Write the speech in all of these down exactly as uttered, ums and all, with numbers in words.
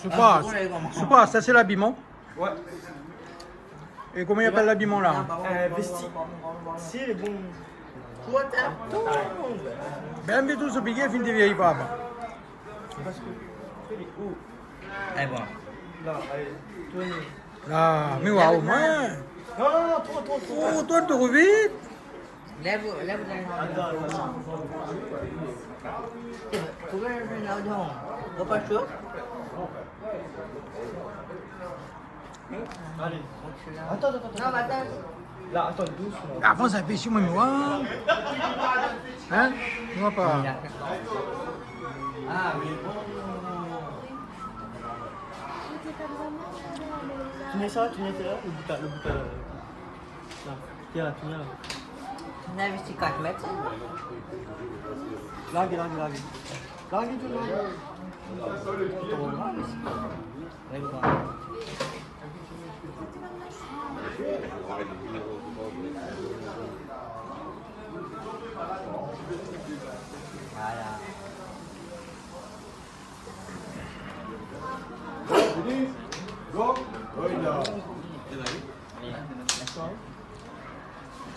Soupar, Soupar, sa sé labiman ? Ouais. É koman i apèl labiman la ? Euh, vesti. Si, lé bon. Bin, mé tout so pigé, fine dévié, papa. Parske, lé o. Eh bon. La, alé, tourn. La, mé waouh, moin. Non, non, non, tourn, tourn, tourn. Oh, tourn, tourn vit. Lèv, lèv, lèv. Atann, atann. Sé bon. Trouv in, in, in, non. Ou pa sho ? Alé. Atann, atann, atann. Non, mé atann. La, atann, dousman. Avan sa, pé si moin, moin. Hein ? Moin pa. Ah, mé bon. Tourn sa, tourn sa, lo bout la, lo bout la. La, tiens, la, tourn la. Ou la vi si kat mèt, sa ? Larg, larg, larg. Larg, tourn, larg. Voilà.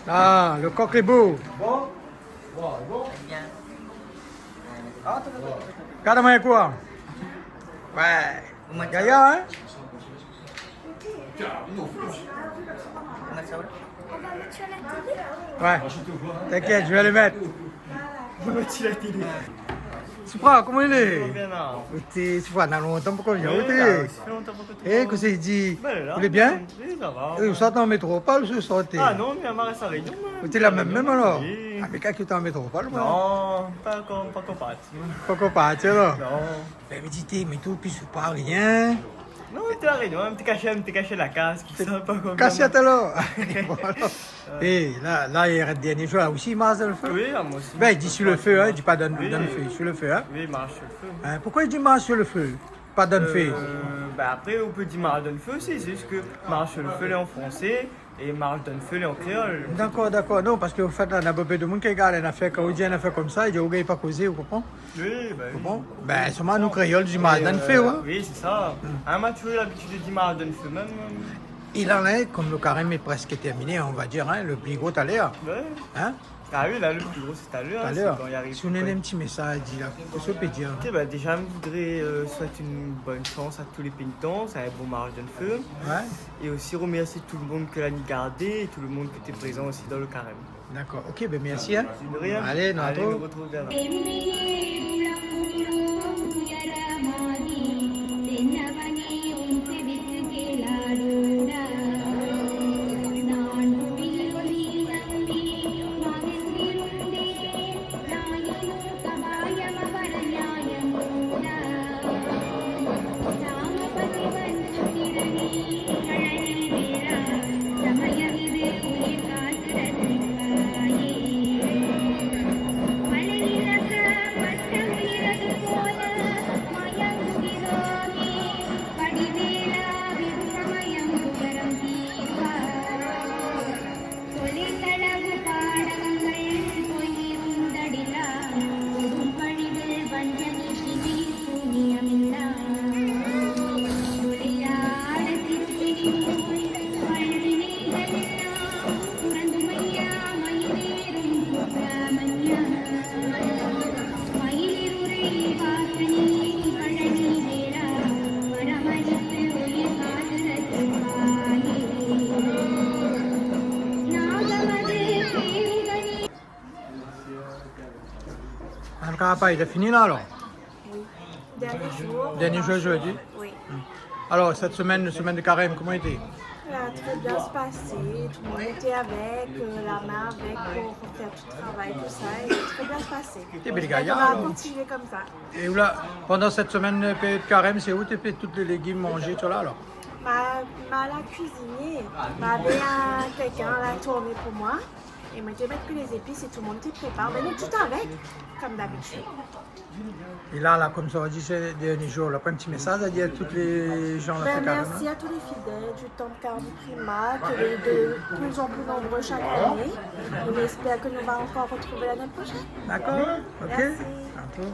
Ah, lo kok lé bo. Gard amoin koi. Ouais. Gayar, hein ? On va mettre sur la télé ? Ouais. T'inquiète, je vais le mettre. Soupar, koman i lé ? Bien, la. Oté, Soupar, na lontan pankor vni. Oui, oté, la, sa fé lontan pankor. Eh, kosa i di ? Bin, la, ou lé bien ? Oui, sa va. Eh, ou sort an métropol, ou sort ? Ah non, mé amoin rès La Rényon, moin. Oté la mèm, mèm alor ? Oui. Ah, mé kan ou té an métropol, moin. Non, pankor, pankor parti. Pankor parti, alor ? Non. Bin, médité, mé tout, pi Soupar, rien. Non, té La Rényon, in ti kashé, in ti kashé la kaz, tout sa, pa konm sa. Kashé alor. Bon, alor. É la, la, i rès dèrnié zour la osi, marsh dan lo fé. Oui, amoin osi. Bin, i di si lo fé, hein, i di pa dan, dan lo fé, si lo fé, hein. Oui, marsh si lo fé. Hein, poukosa i di marsh si lo fé, pa dan lo fé ? Euh, bin, apré, ou pé di marsh dan lo fé osi, sé zis ke marsh si lo fé, lé an fransé, é marsh dan lo fé, lé an kréol. Dakor, dakor. Non, parske an fèt, la, na bonpé de moun ki gard in afèr, kan ou di in afèr konmsa, i di, OK, pa kozé, ou konpran ? Oui, ba oui. Bon, bin, solman nou kréol, di marsh dan lo fé, euh, ouais. Oui, sé sa. Hmm. Ah, moin la touzour labitid di marsh dan lo fé mèm. É la, la, konm lo karèm lé prèsk tèrminé, on va dir, hein, lo pli gro talèr. Ouais. Hein ? Ah oui, la, lo pli gro, sé talèr, hein, sé kan i ariv. Talèr. Si ou néna in ti mésaz a dir la, kosa ou pé dir ? OK, ba, déza, mi voudré, euh, souèt in bone shans a tout lé pénitan, in bon marsh dan lo fé. Ouais. É osi romèrsié tout lo moun ke la ni gardé, é tout lo moun ki té prézan osi dan lo karèm. Dakor. OK, bin, mèrsi, hein. De rien. Alé, nou artrouv. Alé, nou artrouv bien. An tou ka, pa, la fini la, alor ? Oui. Dernier jour. Dernier jour zordi. Oui. Hmm. Alor, sèt semèn, semèn de karèm, koman lété ? Ça a très bien se passer. Tout le monde était avec, euh, la main avec pour faire tout le travail, tout ça. Et très bien se passer. Té bèl gayar, alor. Et on va continuer comme ça. É ou la, pandan sèt semèn, euh, périod karèm, sé ou té fé tout lé légim manzé, tout la, alor ? Ma, ma la kuiziné. Mavé in kèlkin la tourné pou moin. É moin té mèt ke lé zépis é tout le monde té prépar. Mé nou tout avèk, konm dabitid. É la, la, konm sa va di, sé lé dernié zour la. Pran in ti mésaz a dir a tout lé zan la. Ben, mèrsi a tout lé fidèl du Temple Carême Primac, ke lé de plus en plus nombreux chaque année. É nou éspèr ke nou va ankor retrouv lané proshèn. Dakor, OK. Mèrsi. Tantôt.